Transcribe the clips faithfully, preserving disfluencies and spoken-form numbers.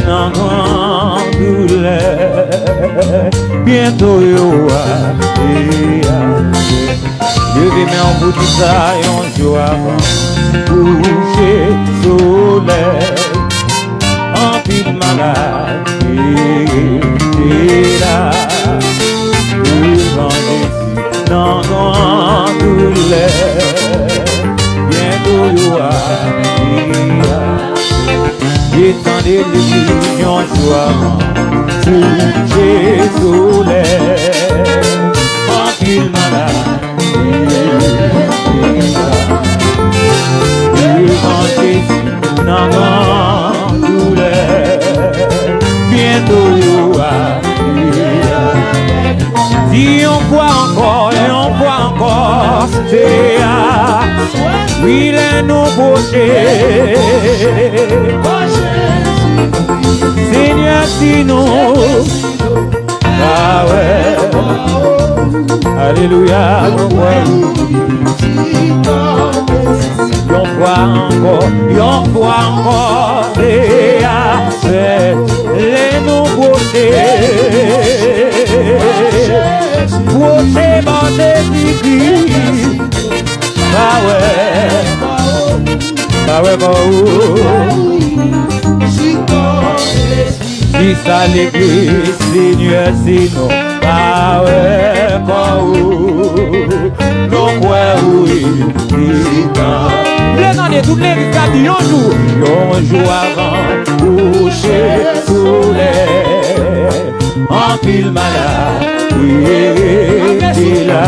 nan gran doulè. Byento yo a, e a. Leve men w pou di sa yon jou avan kouche solèy. Anpil malad te rete la devan Jezi nan gran doulè. Byento yo a, e a. E tande legliz yon jou avan kouche solèy. Anpil malad devan Jezi nan gran doulè. Byento yo a. Di yon fwa ankò, yon fwa ankò, se a. Wi, lè nou pwoche. Senyè, si nou pa wè. Alelouya, mwen kwè. Yon fwa ankò, yon fwa ankò, se a. Fè lè nou pwoche, pwoche bò Jezikri. Pa wè, pa wè kò ou. Di sa legliz, Senyè, si nou pa wè kò ou. Nou kwè ou rezidan. Vle tande tout legliz la di yon jou. Yon jou avan kouche solèy. Anpil malad rete la.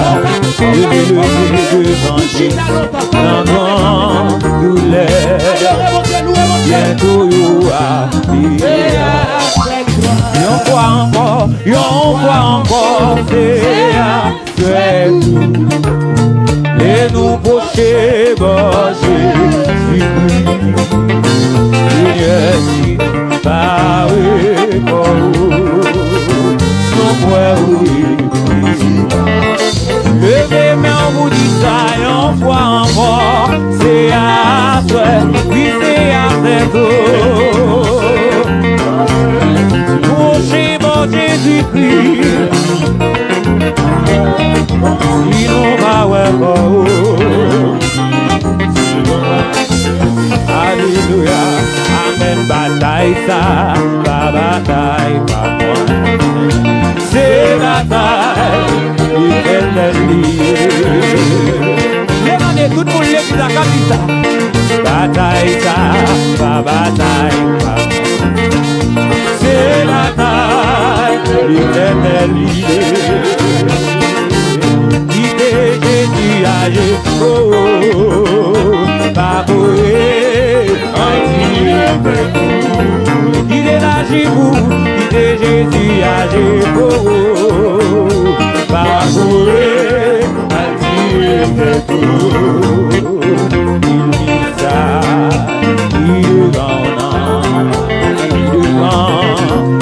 Leve, leve devan Jezi nan gran doulè. Byento yo a. Yon fwa ankò, yon fwa ankò, se a. Fè tou. E nou pwoche bò Jezikri. Senyè, si nou pa wè kò ou, nou kwè ou rezidan. Leve men w pou di sa yon fwa ankò. Se aswè, wi, se aswè tou. Pwoche bò Jezikri. Si nou pa wè kò ou. Alelouya. Amèn. Batay sa, pa batay pa mwen. Se batay Letènèl li ye. Leve men tout moun legliz la k ap di sa. Batay sa, pa batay pa mwen. Se batay Letènèl li ye. Kite Jezi aji, oh, oh, oh, pa kouri, al di Letènèl. Kite l aji pou, kite Jezi aji pou ou. Pa kouri, al di Letènèl. Li di sa, li devan w nan, li devan w.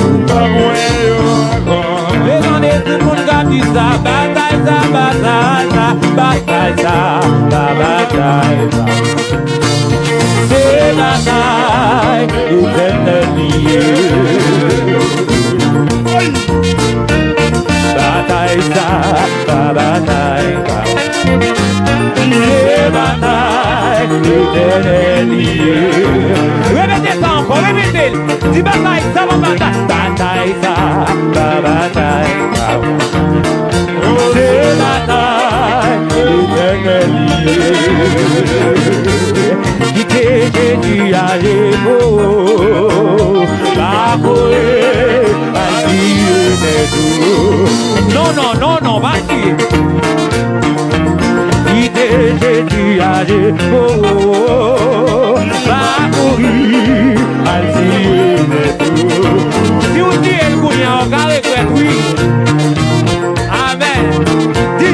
Ou pa mwen yo ankò. Leve men tout moun k ap di sa, batay sa, batay sa, batay sa, pa batay sa. Se batay Letènèl li ye. Batay sa, pa batay pa. Se batay Letènèl li ye. Repete sa ankò, repete l. Di batay sa, pa batay. Batay sa, pa batay pa. Se batay Letènèl li ye. Kite Jezi aji pou ou. Pa kouri, al di Letènèl. Non, non, non, non, pa kriye. Kite Jezi aji pou ou. Pa kouri, al di Letènèl. Si w di l kounye a, w ka regrèt, wi. Amèn. Di,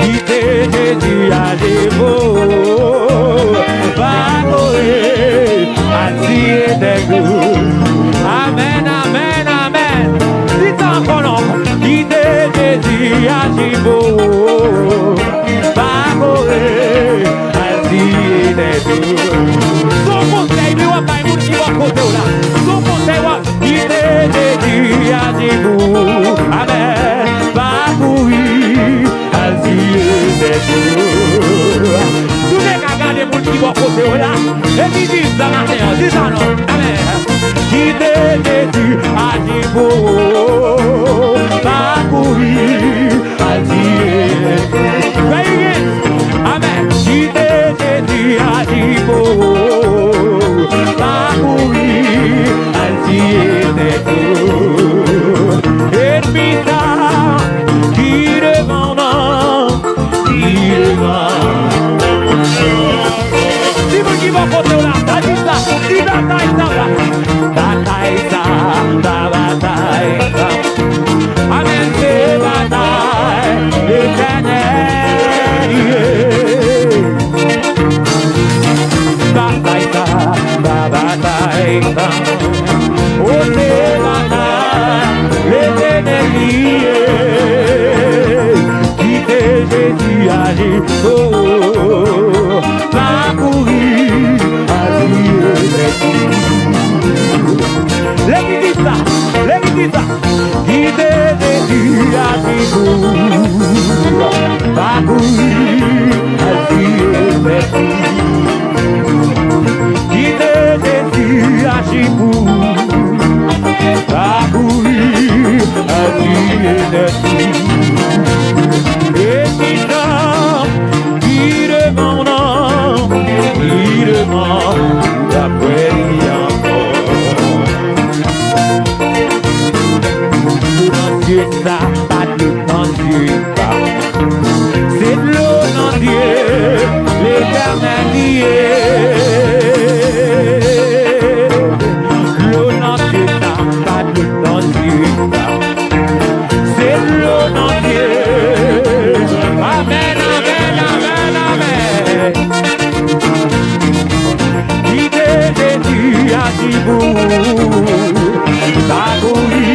kite Jezi aji pou ou. Pa kouri, al di Letènèl. Amèn, amèn, amèn. Di sa ankò non. Kite Jezi aji pou ou. Pa kouri, al di Letènèl. Se yon konsèy wi w ap bay moun ki bò kote w la. Se yon konsèy Sa maten an, di sa non. Amèn. Kite Jezi aji pou ou. Pa kouri, al di Jezi. Amèn. Kite Jezi aji pou ou. Pa kouri, al di Jezi. Ènmi sa ki devan w nan Timoun ki bò kote w la, sa di sa, di batay sa, batay sa, sa batay sa. Amèn, se batay Letènèl li ye. Batay sa, sa batay sa. O, se batay Letènèl li ye. Kite Jezi aji, oh, oh, oh. Pa kouri, aji, aji. Lè ki di sa, lè ki di sa. Kite Jezi aji pou ou. Pa kouri, aji, aji. Kite Jezi aji pou ou. Pa kouri, aji, aji. E ki tan ki devan w nan, ki devan w, w ap wè li ankò. Nan zye sa, pa dlo nan zye sa. Se dlo nan zye Letènèl li ye. Dlo nan zye sa, pa dlo nan zye sa. Se dlo nan zye. Amèn, amèn, amèn, amèn. Kite Jezi aji pou ou. Pa kouri,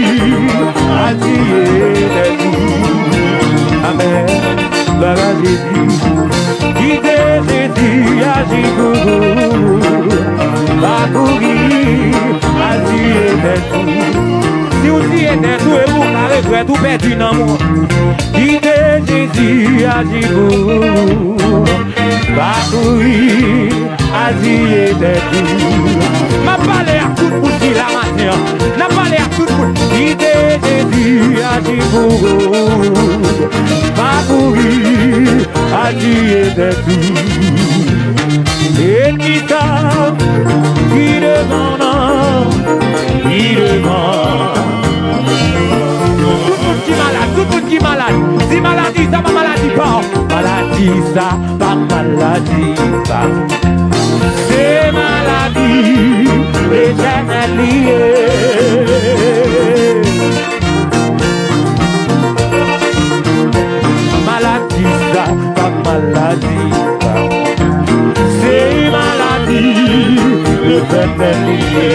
aji pou ou. Amèn. Glwa a Jezi. Kite Jezi aji pou ou. Pa kouri, aji pou ou. Si w tiye tèt ou, epi w ka regrèt ou pèdi nanm ou. Kite Jezi aji pou ou. Pa kouri, aji pou ou. M ap pale ak tout moun ki la maten an. N ap pale ak tout moun. Kite Jezi aji pou ou. Pa kouri, aji pou ou. E ki sa ki devan nan, ki devan. Tout moun ki malad, tout moun ki malad. Di maladi sa pa maladi pa w. Maladi sa pa maladi pa w. Se maladi Letènèl li ye. Maladi sa pa maladi pa w. Se maladi Letènèl li ye.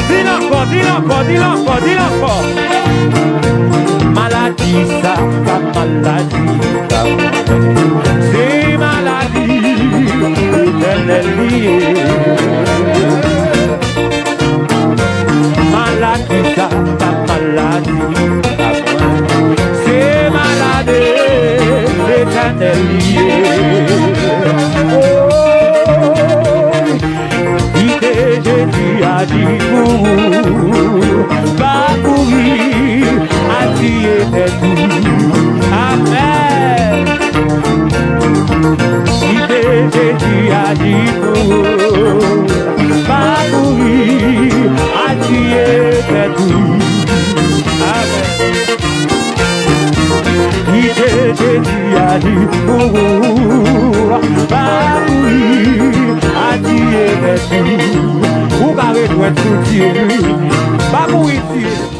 Di l ankò, di l ankò, di l ankò, di l ankò. Maladi sa pa maladi pa w. Se maladi Letènèl li ye. Maladi sa pa maladi pa mwen. Se maladi Letènèl li ye. Oh, kite Jezi aji pou ou. Pa kouri, aji pou ou. Amèn. Kite Jezi aji pou ou. Pa kouri, aji pou ou. Amèn. Kite Jezi aji pou ou. Pa kouri, aji pou ou. Ou ka rejwenn sou Jezi. Pa kouri, Jezi.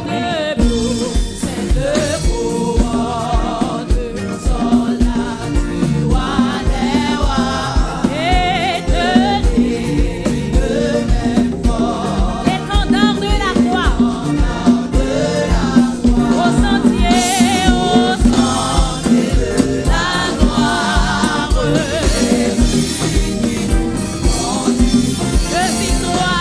L'étendard de la gloire. Au sentier, au sentier de la gloire. Je suis toi.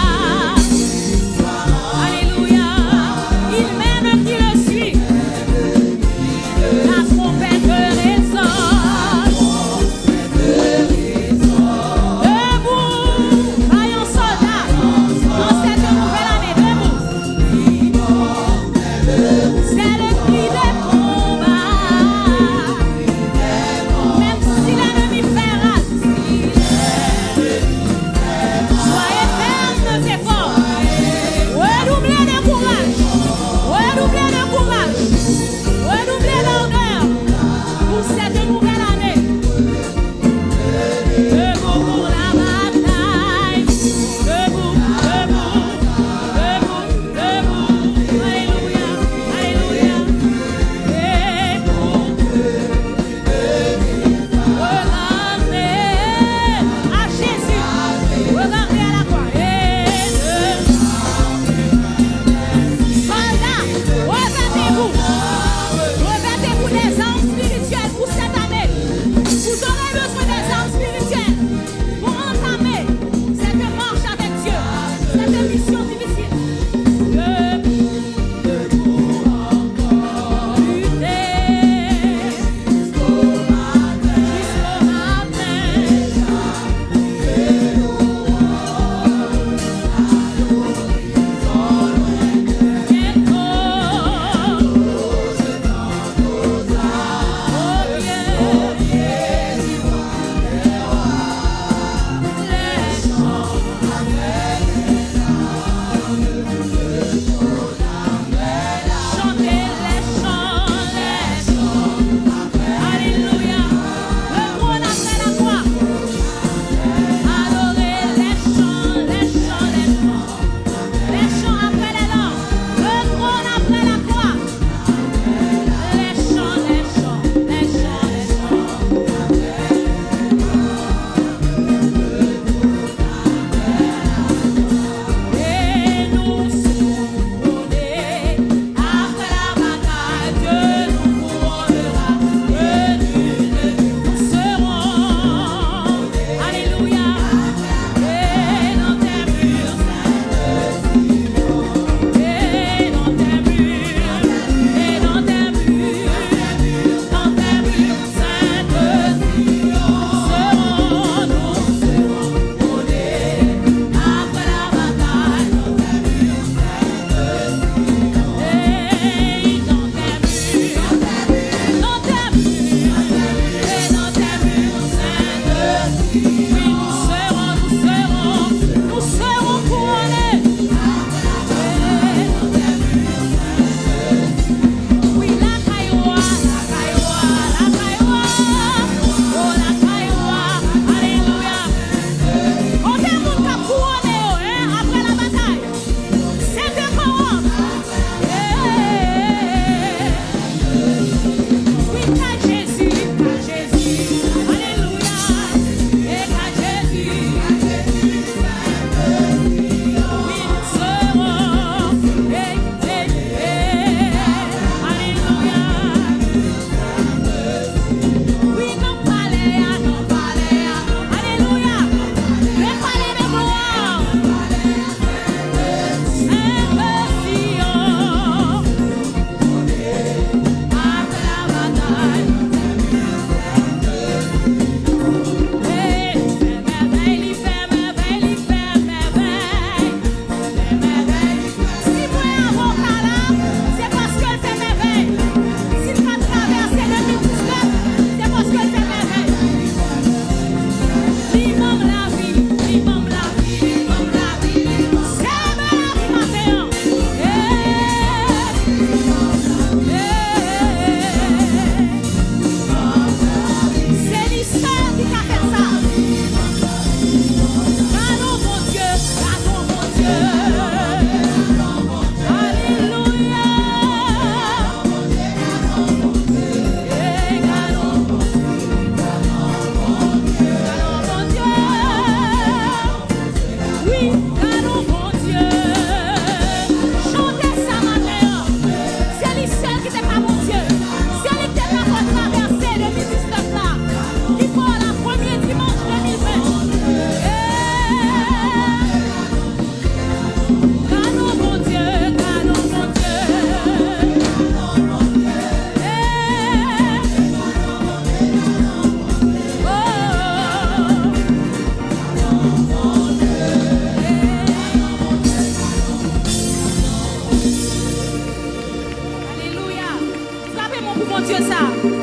Dye sa.